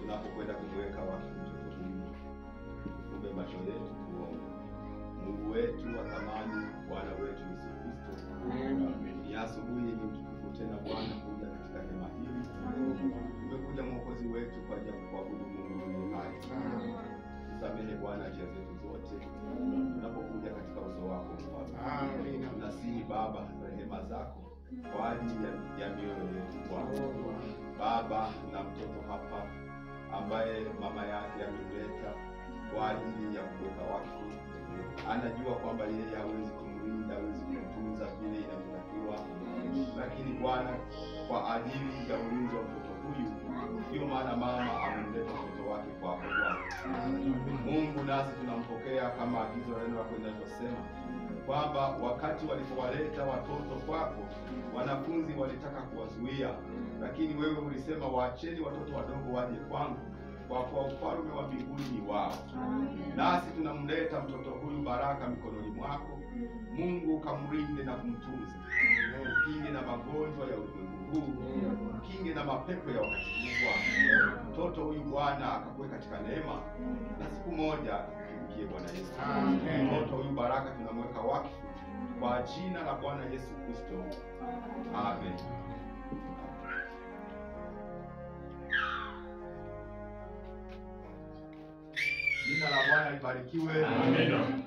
Tunapokwenda kumweka wakfu mtoto huyu, tufumbe macho yetu tuombe. Mungu wetu wa thamani, Bwana wetu Yesu Kristo, ni asubuhi yenye utukufu tena Bwana kuja katika hema hili. Tumekuja Mwokozi wetu kwa ajili ya kuabudu Mungu aliye hai. Tusamehe Bwana njia zetu zote tunapokuja katika uso wako Mfalme. Tunasihi Baba rehema zako kwa ajili ya mioyo yetu Bwana. Baba, na mtoto hapa ambaye mama yake amemleta kwa ajili ya kuweka wakfu, anajua kwamba yeye hawezi kumlinda, hawezi kumtunza vile inavyotakiwa, lakini Bwana, kwa ajili ya ulinzi wa mtoto huyu, ndio maana mama amemleta mtoto wake kwako Bwana. Mungu, nasi tunampokea kama agizo la neno lako linavyosema kwamba wakati walipowaleta watoto kwako, wanafunzi walitaka kuwazuia, lakini wewe ulisema waacheni watoto wadogo waje kwangu, kwa kuwa ufalme wa mbinguni ni wao. Nasi tunamleta mtoto huyu Baraka mikononi mwako. Mungu, kamlinde na kumtunza, mkinge na magonjwa ya ulimwengu huu, mkinge na mapepo ya wakati huu Bwana. Mtoto huyu Bwana akakuwe katika neema, na siku moja tumikie Bwana Yesu. Mtoto huyu Baraka tunamweka wakfu kwa jina la Bwana Yesu Kristo. Amen. Jina la Bwana libarikiwe. Amen.